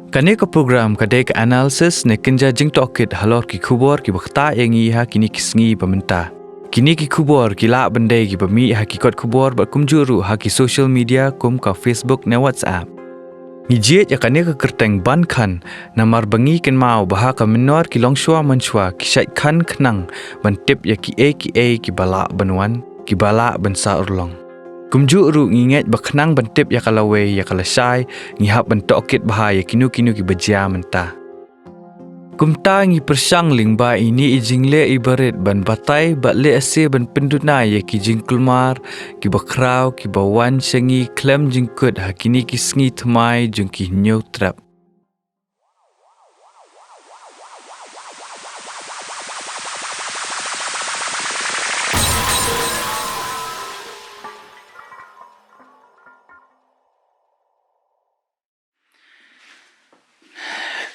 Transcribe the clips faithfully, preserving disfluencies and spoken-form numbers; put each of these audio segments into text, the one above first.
Kane ka program ka dei ka analysis ne kynja jingtohkit halor ki khubor kiba ktah ïa ngi ha kine ki sngi ba mynta. Kine ki khubor ki lah ban dei kiba mih ha ki kot khubor bad kumjuh ruh ha ki social media kum ka Facebook ne WhatsApp. Ngi jied ïa kane ka kyrteng Ban Khan namar ba ngi kynmaw ba ha ka mynnor ki longshuwa manshuwa ki shait khan khnang ban tip ïa kiei kiei kiba lah ban wan, kiba lah ban sah urlong. Kumjuh ruh ngi ngeit ba khnang ban tip ïa ka lawei ïa ka lashai, ngi hap ban tohkit bha ïa kino kino kiba jia mynta. Kumta ngi pyrshang lyngba ine i jingleh iba rit ban batai bad lehse ban pynduna ïa ki jingkulmar kiba khraw kiba wan sha ngi khlem jingkut ha kine ki sngi thymmai jong ki hynñiew trep.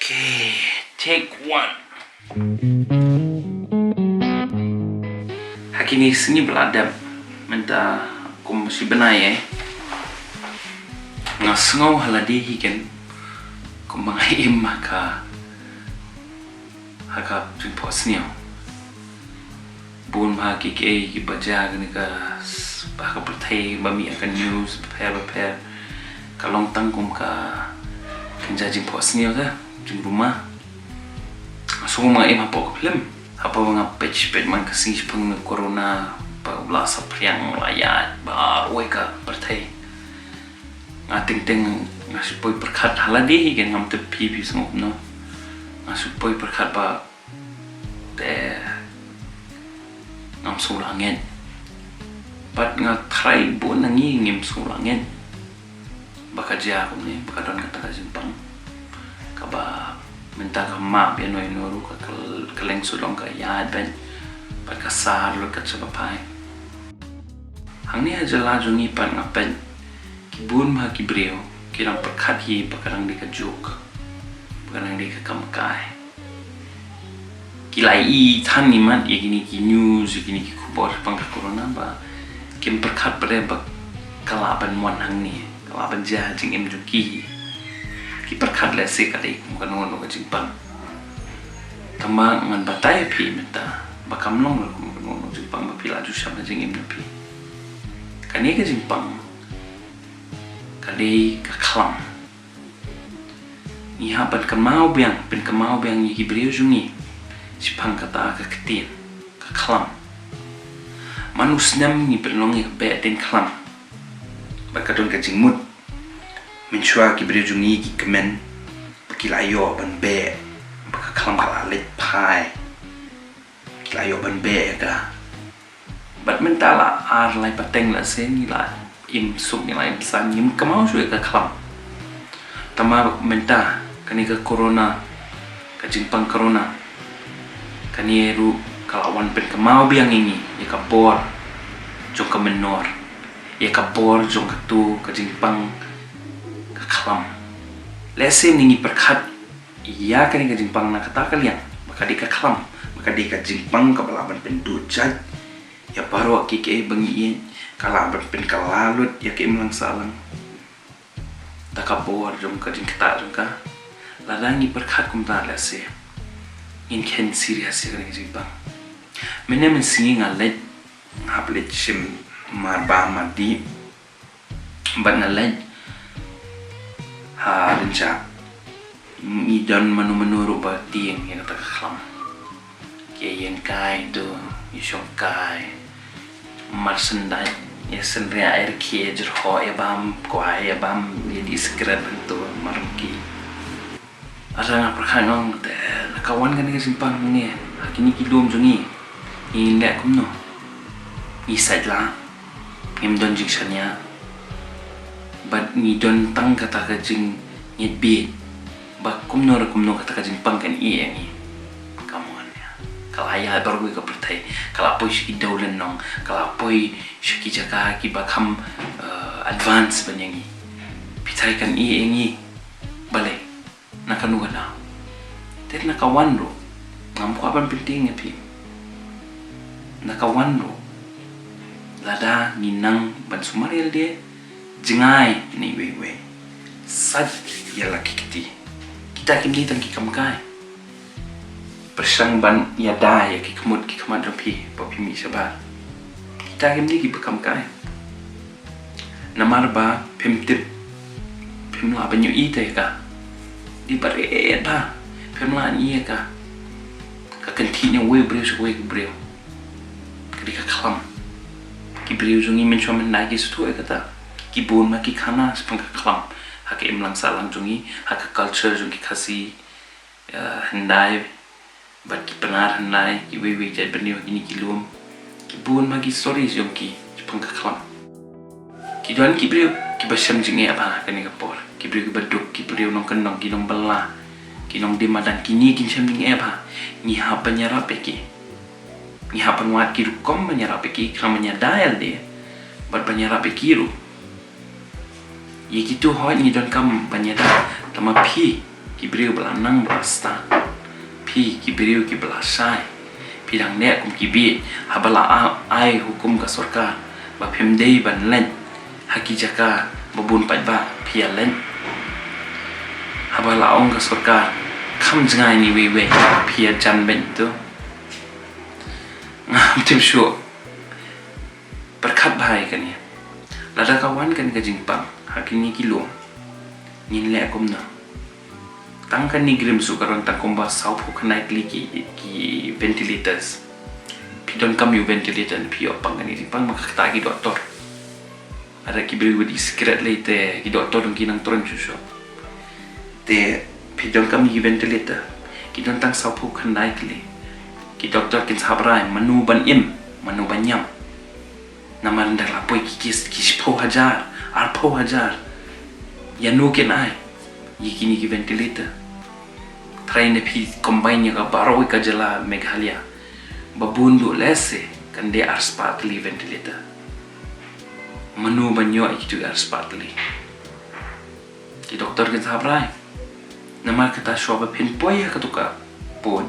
Okay, take one. Ha kine ki sngi ba la dep mynta kum shi bnai eh, nga sngew ha lade hi ken kumba nga im ha ka, ha ka jingphohsniew. Bun bha kiei kiei kiba jia kane ka s-, ha ka pyrthei ba mih ha ka news bapher bapher ka long tang kum ka kynja jingphohsniew te jingrumah. Nga sngew nga im hapoh ka film, hapoh ba nga peit peit man ka sngi shaphang na corona ba la saphriang la ïaid baroh ka pyrthei. Nga teng teng nga shu poi pyrkhat ha lade hi ken, ngam tip phi phi sngew kumno. Nga shu poi pyrkhat ba te ngam sngew la ngeit. Bad nga tharai bun na ngi ngim sngew la ngeit ba ka jia kumne, ba ka don kata ka jingpang kaba mynta ka map ïa no ïa no ruh, ka kylleng sut long ka ïaid beit bad ka sar lut kat shaba phai. Hangne ha jylla jong ngi pat nga peit ki bun bha ki briew ki dang pyrkhat hi ba ka dang dei ka juk, ba ka dang dei ka kam kai. Ki la ïohi than ïa mat ïa kine ki news, ïa kine ki khubor shaphang ka corona ba kim pyrkhat pat ba ka lah ban wan hangne, ka lah ban jia ha jingim jong ki. Ki pyrkhat lehse ka dei kum kano kano ka jingpang. Tangba ngan batai ïa phi mynta ba kam long kum kano kano ka jingpang ba phi la ju sham ha jingim jong phi. Kane ka jingpang ka dei ka khlam. Ngi hap ban kynmaw biang, pynkynmaw biang ïa ki briew jong ngi shaphang kata ka ktien ka khlam. Man u snem ngi pynlong ïa ka beh dien khlam bad ka don ka jingmut. Mynshuwa ki briew jong ngi ki kmen ba ki la ïoh ban beh, ba ka khlam ka la leit phai, ki la ïoh ban beh ïa ka. Bad mynta la ar lai pateng la sien ngi la im suk, ngi la im san, ngim kynmaw shuh ïa ka khlam. Tangba mynta kane ka corona, ka jingpang corona, kane ruh ka la wan pynkynmaw biang ïa ngi ïa ka bor jong ka mynnor, ïa ka bor jong kato ka jingpang ka khlam. Lehse ngi pyrkhat ïa kane ka jingpang na kata ka liang ba ka dei ka khlam, ba ka dei ka jingpang kaba lah ban pynduh jait ïa baroh kiei kiei ba ngi ïeit, ka lah ban pynkylla lut ïa ka imlang sahlang da ka bor jong ka jingktah jong ka. Lada ngi pyrkhat kumta lehse ngin khein serious ïa kane ka jingpang. Mynne mynsngi nga leit, nga hap leit shim marbam mardih bad nga leit ha Rynshah. Ngi don mano mano ruh ba tieng ïa kata ka khlam. Ki ïeng kai tu, ïa shong kai. Mar shen dait, ïa shen riah, ïa rkhie, ïa jyrhoh, ïa bam kwai, ïa bam, ïa dih sikret tu, mar ki. Ata nga pyrkhat nga ong te, la ka wan kane ka jingpang ne ha kine ki lum jong ngi. Ngi leh kumno? Ngi sait lah. Ngim don jingshaniah. Bad ngi don tang kata ka jingngeit bieit ba kumno re kumno kata ka jingpang kan ïeh ïa ngi. Come on, ïa. Ka la ïaid baroh kawei ka pyrthei, ka la poi sha ki dewlynnong, ka la poi sha ki jaka kiba kham, eh, advance ban ïa ngi. Phi tharai kan ïeh ïa ngi balei? Na kano ka daw? Te na ka wan ruh, ngam kwah ban pyntieng ïa phi. Na ka wan ruh, lada ngi nang ban sumar ïalade, jngai na iwei iwei, sait ïa la ki kti. Kita kim dei tang ki kam kai. Pyrshang ban ïada ïa ki khmut ki khmat jong phi ba phi mih shabar. Kita kim dei kiba kam kai. Namar ba phim tip, phim lah ban ïohi te ïa ka. Dei ba rit ba phim lah ban ïohi ïa ka. Ka kynthih na uwei u briew sha uwei u briew. Ka dei ka khlam. Ki briew jong ngi mynshuwa mynhyndai ki sngewthuh ïa kata. Ki bun ma ki khana shaphang ka khlam ha ka imlang sahlang jong ngi, ha ka culture jong ki Khasi, eh, hyndai bad ki Pnar hyndai, kiwei wei jait bynriew ha kine ki lum. Ki bun ma ki stories jong ki shaphang ka khlam. Ki don ki briew kiba shem jingeh bha ha kane ka por. Ki briew kiba duk, ki briew nongkyndong, ki nongbylla, ki nongdie madan, kine kin shem jingeh bha. Ngi hap ban ïarap ïa ki. Ngi hap ban wad ki rukom ban ïarap ïa ki, khnang ban ïada ïa lade bad ban ïarap ïa ki ruh. Ïa kito hooid ngi donkam ban ïada, tangba phi ki briew ba la nang ba la stad, phi ki briew kiba la shai, phi dang neh kum ki bieit. Haba la a-, ai hukum ka sorkar ba phim dei ban leit ha ki jaka ba bun paidbah, phi ïa leit. Haba la ong ka sorkar kham jngai ne iwei iwei, phi ïa jan beit to. Ngam tip shuh. Pyrkhat bha ïa kane. Lada ka wan kane ka jingpang ha kine ki lum, ngin leh kumno? Tang kane ka grim suk ka don tang kumba sawphew khyndai tylli ki, ki ventilators. Phi donkam ïa u ventilator, phi ïoh pang kane ka jingpang, ma kata ki doktor. Lada ki briew ba dih sikret lei te ki doktor ruh ki nang tron shuh shuh. Te phi donkam ïa ki ventilator, ki don tang sawphew khyndai tylli. Ki doktor kin sa hap rai mano ban im, mano ban ïam. Namar ynda la poi ki case ki shiphew hajar, arphew hajar, ïano kin ai ïa kine ki ventilator? Tharai ne phi combine ïa ka baroh ka jylla Meghalaya, ba bun duh lehse kan dei arspah tylli ventilator. Mano ban ïoh ïa kito arspah tylli? Ki doktor kin sa hap rai. Namar kata shuwa ba phin poi ha kato ka pud,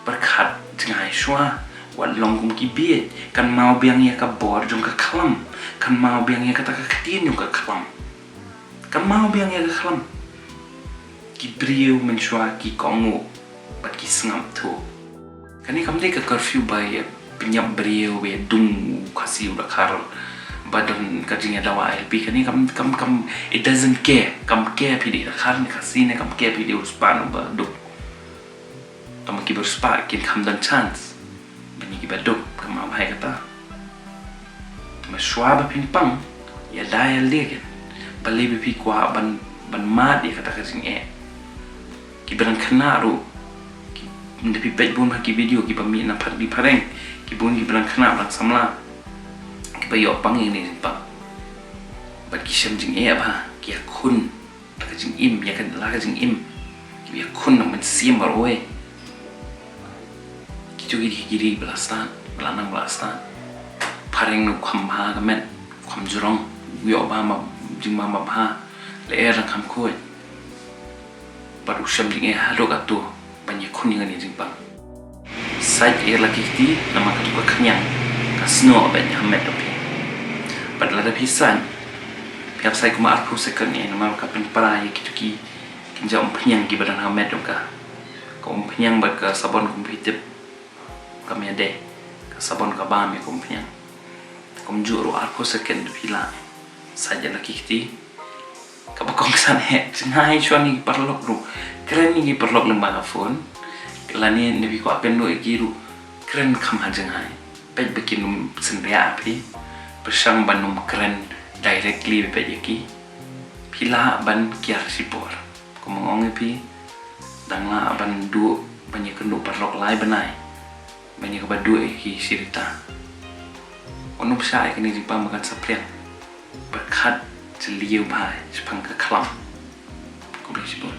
pyrkhat jngai shuwa, wat long kum ki bieit. Kynmaw biang ïa ka bor jong ka khlam, kynmaw biang ïa kata ka ktien jong ka khlam. Kynmaw biang ïa ka khlam. Ki briew mynshuwa ki kohnguh bad ki sngap thuh. Kane kam dei ka curfew ba ïa pynïap briew, ba ïa dung u Khasi u Dkhar, ba don ka jingïadawa I L P. Kane kam, kam, kam, it doesn't care. Kam care phi dei Dkhar ne Khasi ne, kam care phi dei u riewspah ne u baduk. Tangba ki ba riewspah kin kham don chance ban ïa ki baduk, kynmaw bha ïa kata. Tangba shuwa ba phin pang, ïada ïa lade kin. Balei ba phi kwah ban, ban mad ïa kata ka jingeh? Ki ba dang khynnah ruh, ki, ynda phi peit bun ha ki video, ki ba mih na phareng phareng, ki bun ki ba dang khynnah, ba dang samla, ki ba ïoh pang ïa kane ka jingpang. Bad ki shem jingeh bha, ki ïakhun la ka jingim, ïa ka, la ka jingim. Ki ïakhun na mynsiem baroh. Kito ki dei ki dei ba la stad, ba la nang ba la stad. Phareng ruh kham bha ka met, kham jrong, ïoh bha ma, jingma ma bha. Lyer dang kham khuid. Bad u shem jingeh haduh kato ban ïakhun ïa kane ka jingpang. Sait ïa la ki kti, namar kato ka khñiang ka snoh beit ha met jong phi. Bad lada phi sait, phi hap sait kumba arphew second ïa, namar ka pynpra ïa kito ki, ki jait umphniang ki ba don ha met jong ka. Ka umphniang bad ka sabon kum phi tip, kam ïadei. Ka sabon ka bam ïa ka umphniang. Kumjuh ruh arphew second phi lah sait ïa la ki kti. Kaba kongsan, heh jngai shuwa ïa ki paralok ruh. Kren ïa ki paralok lyngba ka phone. Lane ynda phi kwah kynduh ïa ki ruh, kren kham ha jngai. Peit ba kin ym synriah ha phi. Pyrshang ban ym kren directly beit ïa ki. Phi lah ban kiar shipor. Kumba nga ong ïa phi, dang lah ban duh, ban ïakynduh paralok lai bnai ban ïa kaba duh ïa ki shi rta. Wat nym shah ïa kane ka jingpang ba kan saphriang. Pyrkhat jylliew bha shaphang ka khlam. Khublei shibun.